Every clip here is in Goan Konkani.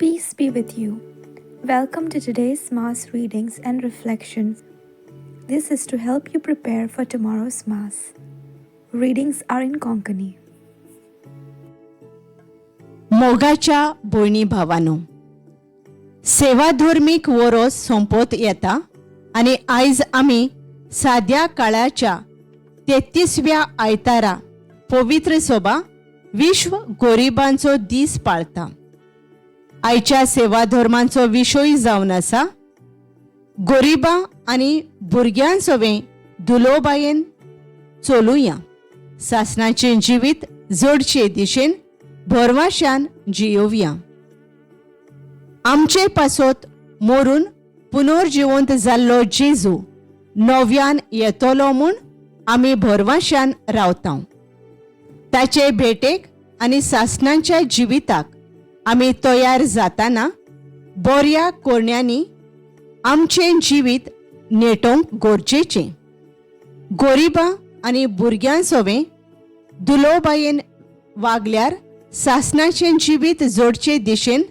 Peace be with you. Welcome to today's Mass readings and reflections. This is to help you prepare for tomorrow's Mass. Readings are in Konkani. मोगाच्या भयणी भावानो, सेवाधर्मीक वरोस सोंपत येता आनी आयज आमी साद्या काळाच्या 33व्या आयतारा पवित्र सभा विश्व गरिबांचो दीस पाळता. आयच्या सेवाधर्मांचो विशय जावन आसा गरिबां आनी भुरग्यां सवें दुलोबायेन चलुया, सासणाचें जिवीत जोडचे दिशेन भरवाश्यान जियोवया. आमचे पासत मोरून पुनर्जिवंत जाल्लो जेजू नव्यान येतलो म्हूण आमी भरवाश्यान रावता. ताचे भेटेक आनी सासणाच्या जिविताक आमी तयार जाताना बऱ्या कोरण्यांनी आमचें जिवीत नेटोवंक गरजेचें. गरिबां आनी भुरग्यां सवें दुलोबायेन वागल्यार सासणाचें जिवीत जोडचे दिशेन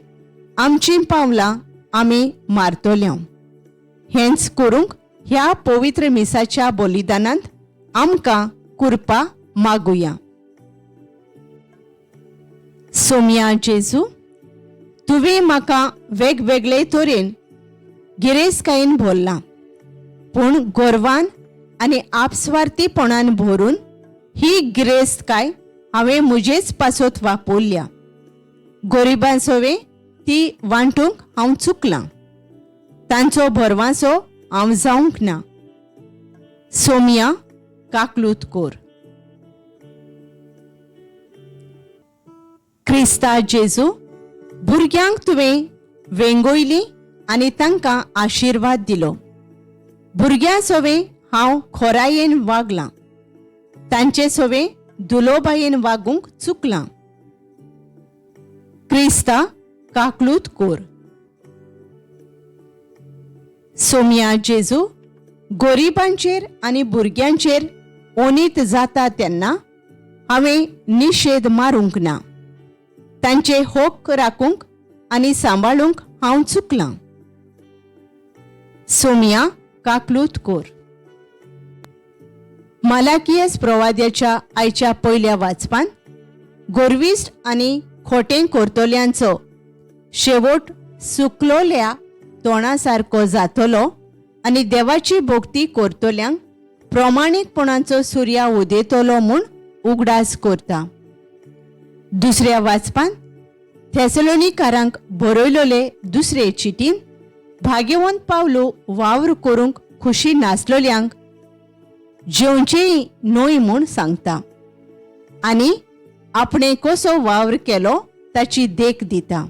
आमचीं पावलां आमी मारतले. हेंच करूंक ह्या पवित्र मिसाच्या बलिदानांत आमकां कृपा मागुया. सोम्या जेजू, तुवें म्हाका वेगवेगळे तरेन गिरेस्तकायेन भरलां, पूण गर्वान आनी आपस्वार्थीपणान भरून ही गिरेस्तकाय हांवें म्हजेच पासत वापरल्या. गरिबां सवें ती वांटूंक हांव चुकलां. तांचो भरवांसो हांव जावंक ना. सोम्या, काकलूत कोर. क्रिस्ता जेजू, भुरग्यांक तुवें वेंगयलीं आनी तांकां आशिर्वाद दिलो. भुरग्यां सवें हांव खोरायेन वागलां, तांचे सवें दुलोबायेन वागूंक चुकलां. क्रिस्ता, काकलूत कोर. सोम्या जेजू, गरिबांचेर आनी भुरग्यांचेर ओनीत जाता तेन्ना हांवें निशेध मारूंक ना. तांचे हक्क राखूंक आनी सांबाळूंक हांव चुकलां. सोम्या, काकलूत कोर. मालाकियस प्रवाद्याच्या आयच्या पयल्या वाचपान गोरविश्ट आनी खोटें करतल्यांचो शेवट सुकलोल्या तोंडा सारको जातलो आनी देवाची भक्ती करतल्यांक प्रमाणीकपणाचो सुर्या उदेतलो म्हूण उगडास करता. दुसऱ्या वाचपान थेसलोनिकारांक बरयलोले दुसरे चिटीन भाग्यवंत पावलो वावर करूंक खुशी नासलोल्यांक जेवचेय न्हय म्हूण सांगता आनी आपणे कसो वावर केलो ताची देख दिता.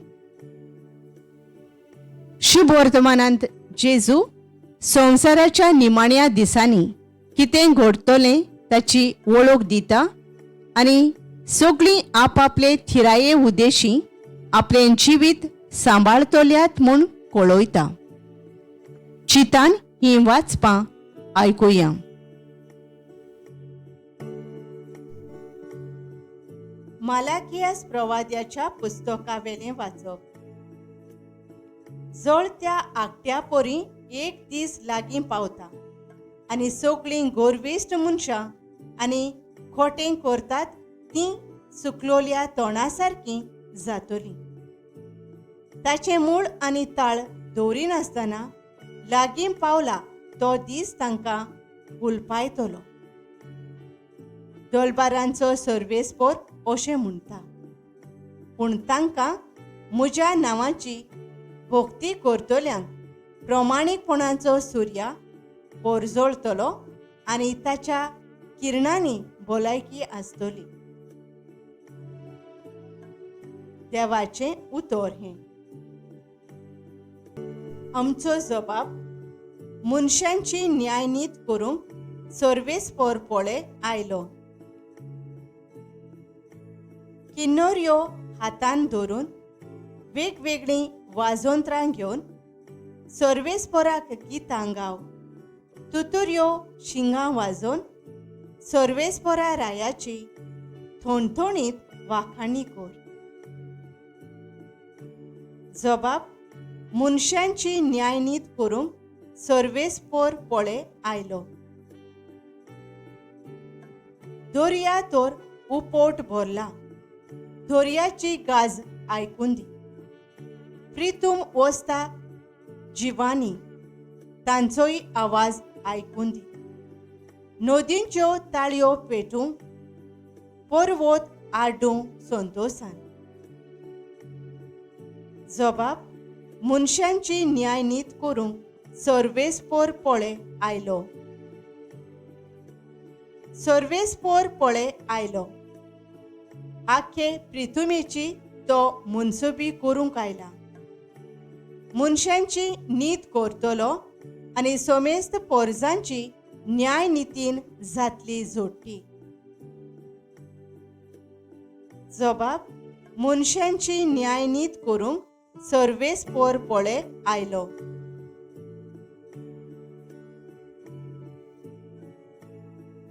शुभवर्तमानांत जेजू संवसाराच्या निमाण्या दिसांनी कितें घडटलें ताची वळख दिता आनी सगळीं आपापले थिराये उद्देशी आपलें जिवीत सांबाळतल्यात म्हूण कळयता. चितान हीं वाचपां आयकुया. मालाकियास प्रवाद्याच्या पुस्तकावेलें वाचप. जळत्या आगट्या परी एक दीस लागीं पावता आनी सगळीं गोरवेश्ट मनशां आनी खोटें करतात तीं सुकलोल्या तोंडा सारकीं जातलीं. ताचें मूळ आनी ताळ दवरिनासतना लागीं पावला तो दीस तांकां उलपायतलो. दलबारांचो सर्वेस्पोर अशें म्हणटा, पूण तांकां म्हज्या नांवाची भक्ती करतल्यांक प्रमाणीकपणाचो सुर्या पोरजोळटलो आनी ताच्या किरणांनी भलायकी आसतली. देवाचें उतर हें. आमचो जबाब मनशांची न्यायनीत करूंक सर्वेस्पोर पळे आयलो. किन्नोऱ्यो हातान धरून वेगवेगळीं वाजोंत्रां घेवन सर्वेस्पोराक गितां गाव, तुतुऱ्यो शिंगां वाजोवन सर्वेस्पोरा रायाची थोणथोणीत वाखाणी कर. जबाब मनशांची न्यायनीत करूंक सर्वेस्पोर पळे आयलो. दर्या तर उपोट भरला, दर्याची गाज आयकून दी. प्रितूम वसता जिवानी, तांचोय आवाज आयकून दी. नदींच्यो ताळयो पेटूंक, पर्वत आड्डूं संतोसान. जबाब मनशांची न्यायनीत करूंक सर्वेस्पोर पळे आयलो. सर्वेस्पोर पळे आयलो. आख्खे प्रिथुमेची तो मनसुबी करूंक आयला. मनशांची नीत करतलो आनी समेस्त पोरजांची न्यायनितीन जातली जोडटी. जबाब मनशांची न्यायनीत करूंक सर्वेस्पोर पळे आयलो.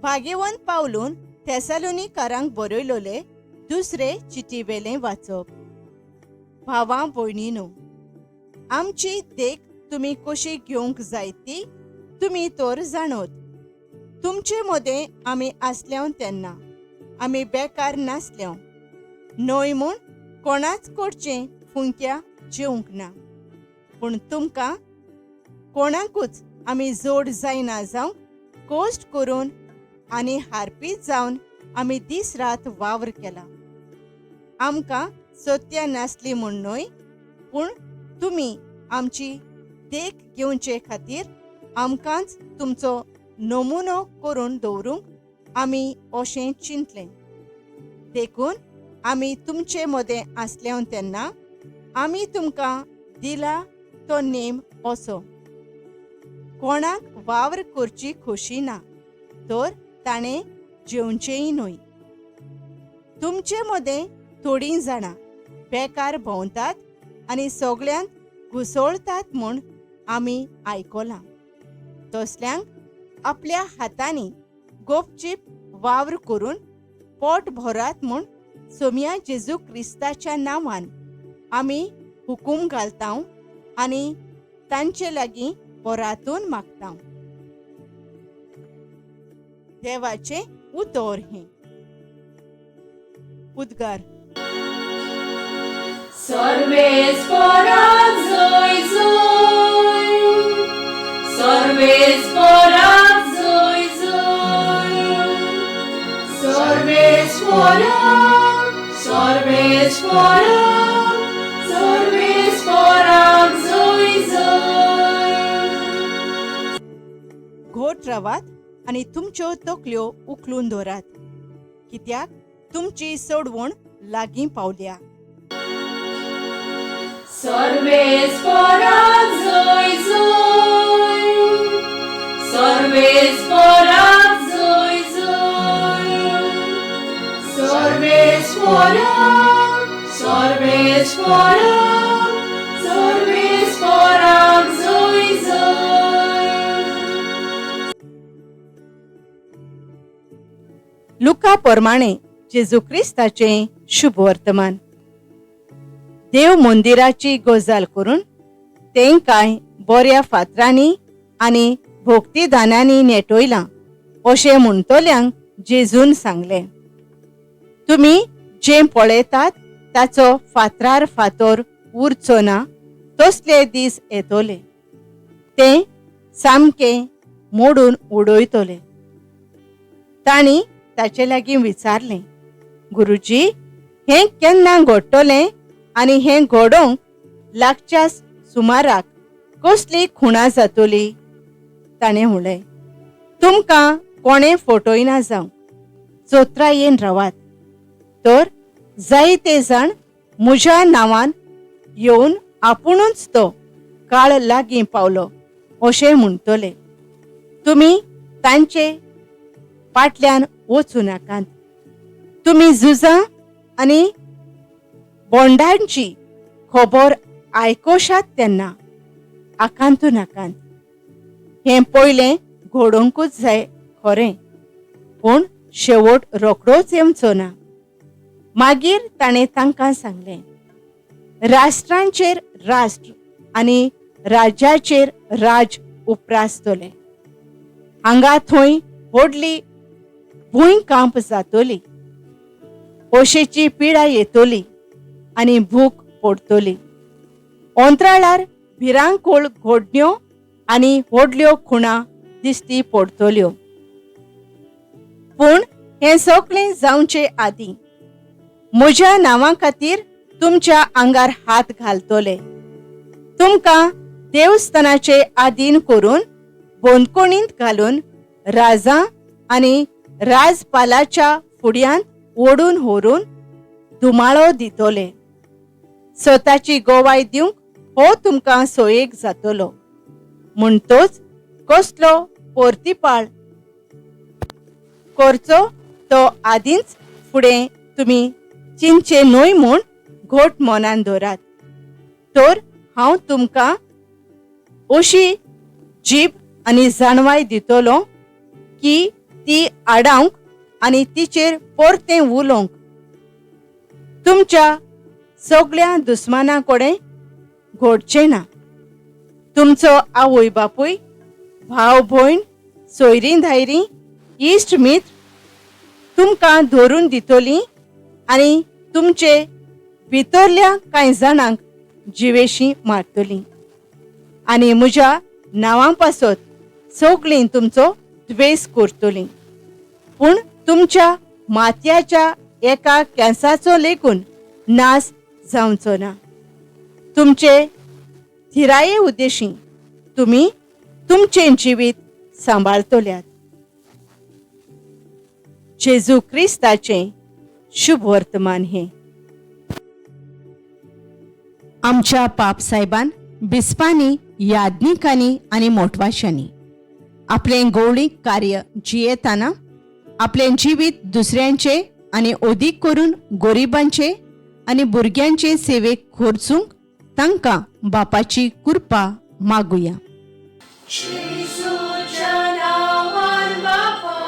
भाग्यवंत पावलून थेसालोनीकारांक बरयलोले दुसरे चिटीवेलें वाचप. भावां भयणीनो, आमची देख तुमी कशी घेवंक जाय ती तुमी तर जाणत. तुमचे मदें आमी आसल्याव तेन्ना आमी बेकार नासल्याव न्हय म्हूण कोणाच कडचें फुंक्या जेवंक ना, पूण तुमकां कोणाकूच आमी जोड जायना जावंक कश्ट करून आनी हारपीत जावन आमी दीस रात वावर केला. आमकां सत्या नासली म्हूण न्हय, पूण तुमी आमची देख घेवचे खातीर आमकांच तुमचो नमुनो करून दवरूंक आमी अशें चिंतलें. देखून आमी तुमचे मदें आसल्याव तेन्ना आमी तुमकां दिला तो नेम असो, कोणाक वावर करची खोशी ना तर ताणें जेवचेंय न्हय. तुमचे मदें थोडीं जाणां बेकार भोंवतात आनी सगळ्यांत घुसळतात म्हूण आमी आयकलां. तसल्यांक आपल्या हातांनी गोपचीप वावर करून पोट भरात म्हूण सोम्या जेजू क्रिस्ताच्या नांवान आमी हुकूम घालतांव आनी तांचे लागीं परातून मागतांव. देवाचें उतर हें. उद्गार. सर्वेस्पोराक जय जय, सर्वेस्पोराक जय जय, सर्वेस्पोराक, सर्वेस्पोराक, सर्वेस्पोराक जय जय. घोट रावात आनी तुमच्यो तकल्यो उखलून दवरात, कित्याक तुमची सोडवण लागीं पावल्या. सर्वेस्पोराक जय जय, सर्वेस्पोराक जय जय, सर्वेस्पोराक, सर्वेस्पोराक, सर्वेस्पोराक जय जय. लुका प्रमाणे जेजू क्रिस्ताचें शुभ वर्तमान. देव मंदिराची गजाल करून तें कांय बऱ्या फातरांनी आनी भोक्तीदानांनी नेटयलां अशें म्हणटल्यांक जेजून सांगलें, तुमी जें पळयतात ताचो फातरार फातर उरचो ना तसले दीस येतले, तें सामकें मोडून उडयतले. तांणी ताचे लागीं विचारलें, गुरुजी, हें केन्ना घडटलें आनी हें घडोवंक लागच्या सुमाराक कसली खुणा जातली? ताणें म्हणलें, तुमकां कोणें फटयना जावंक चोत्रायेन रावात, तर जायते जाण म्हज्या नांवान येवन आपुणूच तो काळ लागीं पावलो अशें म्हणटले. तुमी तांचे फाटल्यान वचूं नाकात. तुमी झुजां आनी बोंडांची खबर आयकोशात तेन्ना आकांतू नाकात. हें पयलें घडोवंकूच जाय खरें, पूण शेवट रोखडोच येवचो ना. मागीर ताणें तांकां सांगलें, राष्ट्रांचेर राष्ट्र आनी राज्याचेर राज उप्रासतलें. हांगा थंय व्हडली भूंयकांप जातली, ओशेची पिडा येतली आनी भूक पडटली. अंतराळार भिरांकूळ घोडण्यो आनी व्हडल्यो खुणा दिश्टी पडटल्यो. पूण हें सगळें जावचे आदीं म्हज्या नांवा खातीर तुमच्या आंगार हात घालतले, तुमकां देवस्थानाचे आदीन करून बंदखणींत घालून राजा आनी राजपालाच्या फुड्यांत ओडून व्हरून धुमाळो दितले. स्वताची गोवाय दिवंक हो तुमकां सोयेक जातलो. म्हणटोच कसलो पोर्तिपाळ करचो तो आदींच फुडें तुमी चिंतचें न्हय म्हूण घट मनान दवरात. तर हांव तुमकां अशी जीब आनी जाणवाय दितलो की ती आडावंक आनी तिचेर परतें उलोवंक तुमच्या सगळ्या दुस्माना कडेन घडचें ना. तुमचो आवय बापूय, भाव भयण, सोयरीं धायरीं, इश्ट मित्र तुमकां धरून दितलीं आनी तुमचे भितरल्या कांय जाणांक जिवेशी मारतलीं आनी म्हज्या नांवां पासत सगळीं तुमचो द्वेस करतलीं. पूण तुमच्या माथ्याच्या एका केंसाचो लेगून नाश जावचो ना. तुमचे थिराये उद्देशी तुमी तुमचें जिवीत सांबाळतल्यात. जेजू क्रिस्ताचें शुभ वर्तमान हें. आमच्या पापसाहेबान, बिस्पांनी, याज्ञिकांनी आनी मोटवाशांनी आपलें गौळीक कार्य जियेताना आपलें जिवीत दुसऱ्यांचे आनी अदीक करून गरिबांचे आनी भुरग्यांचे सेवेक खर्चूंक तांकां बापाची कृपा मागुया. जेजूच्या नांवान बापा,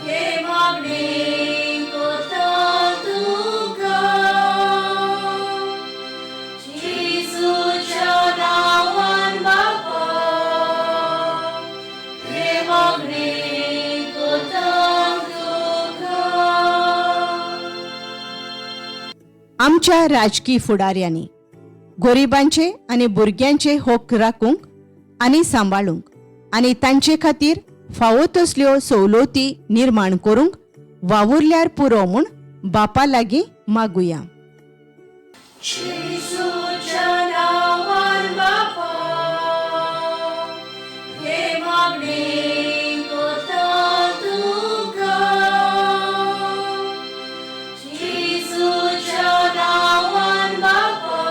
हे मागणें कोता तुका. जेजूच्या नांवान बापा, हे मागणें कोता तुका. आमच्या राजकी फुडाऱ्यांनी गरिबांचे आनी भुरग्यांचे हक्क राखूंक आनी सांबाळूंक आनी तांचे खातीर फावो तसल्यो सवलती निर्माण करूंक वावुरल्यार पुरो म्हूण बापा लागीं मागुया. जेजूच्या नांवान बापा, हे मागणें कोता तुका. जेजूच्या नांवान बापा,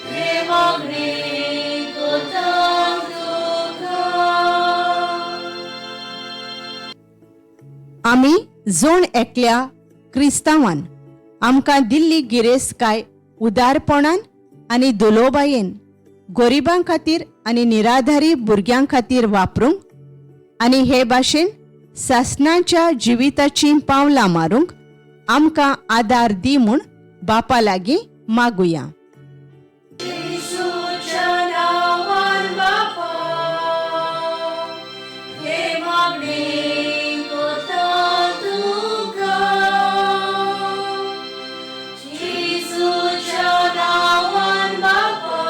हे मागणें कोता तुका. आमी जण एकल्या क्रिस्तांवान आमकां दिल्ली गिरेस्तकाय उदारपणान आनी दुलोबायेन गरिबां खातीर आनी निराधारी भुरग्यां खातीर वापरूंक आनी हे भाशेन सासणाच्या जिविताचीं पावलां मारूंक आमकां आदार दी म्हूण बापा लागीं मागुया. जेजूच्या नांवान बापा, हे मागणें कोता तुका. जेजूच्या नांवान बापा,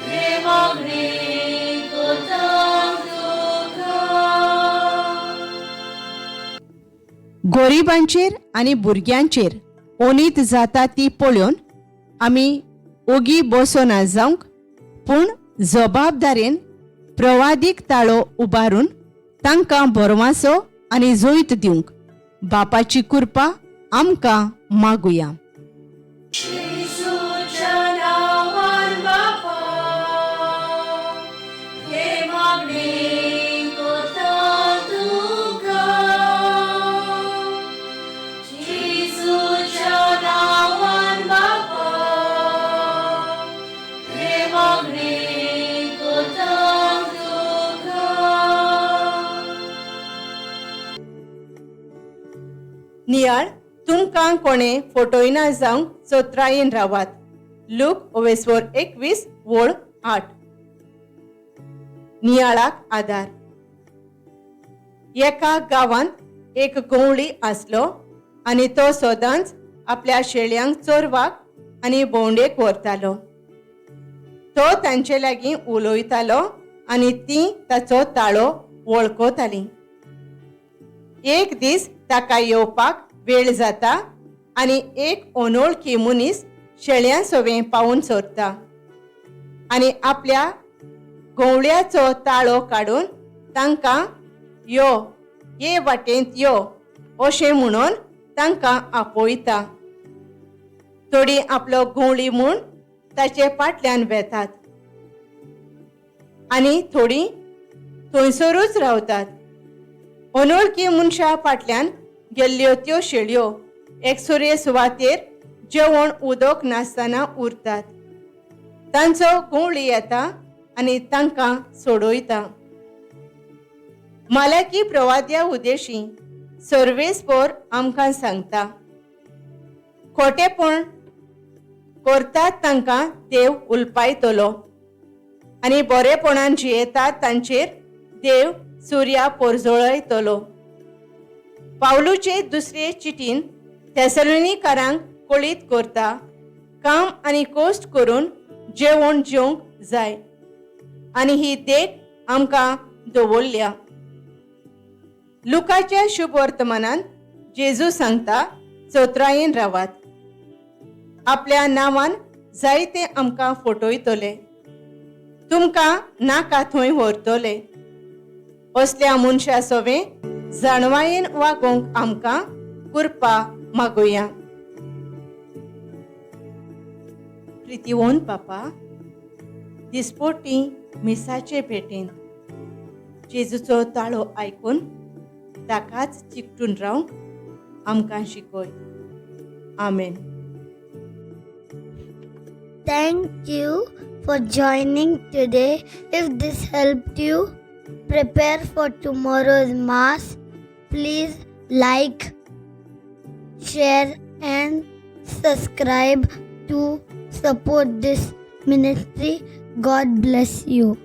हे मागणें कोता तुका. गरिबांचेर आनी भुरग्यांचेर ओनीत जाता ती पळोवन आमी ओगी बसोना जावंक, पूण जबाबदारेन प्रवादीक ताळो उबारून तांकां भरवासो आनी जैत दिवंक बापाची कृपा आमकां मागुया. जेजूच्या नांवान बापा, हे मागणें कोता तुका. जेजूच्या नांवान बापा, हे मागणें कोता तुका. नियाळ तुमकां तुमकां कोणें फटयना जावंक चत्रायेन रावात. लूक ओवेस्वर 21 वळ 8. नियाळाक आदार. एका गांवांत एक गवळी आसलो आनी तो सदांच आपल्या शेळयांक चोरवाक आनी भोंवडेक व्हरतालो. तो तांचे लागीं उलयतालो आनी तीं ताचो ताळो वळखतालीं. एक दीस ताका येवपाक वेळ जाता आनी एक अनोळखी मनीस शेळयां सवें पावून सोदता आनी आपल्या गवळ्याचो ताळो काडून तांकां यो ये वाटेंत यो अशें म्हणून तांकां आपयता. थोडीं आपलो गवळी म्हूण ताचे फाटल्यान वेतात आनी थोडीं थंयसरूच रावतात. अनोळखी मनशा फाटल्यान गेल्ल्यो त्यो शेळयो एकसुरे सुवातेर जेवण उदक नासतना उरतात. तांचो गवळी येता आनी तांकां सोडयता. मालाकी प्रवाद्या उदेशी सर्वेस्पोर आमकां सांगता, खोटेपण करतात तांकां देव उलपायतलो आनी बरेपणान जियेतात तांचेर देव सुर्या पोरजोळयतलो. पावलूचे दुसरे चिटीन थेसलोनिकारांक कळीत करता, काम आनी कोश्ट करून जेवण जेवंक जाय आनी ही देख आमकां दवरल्या. लुकाच्या शुभ वर्तमानान जेजू सांगता, चत्रायेन रावात. आपल्या नांवान जायते आमकां फटयतले, तुमकां नाका थंय व्हरतले. असल्या मनशा सवें जाणवायेन वागोवंक आमकां कृपा मागुया. प्रितीवन पापा, दिसपोटी मिसाचे भेटेन जेजूचो ताळो आयकून ताकाच चिकटून रावंक आमकां शिकय. आमेन. Thank you for joining today. If this helped you prepare for tomorrow's Mass, please like, share, and subscribe to support this ministry. God bless you.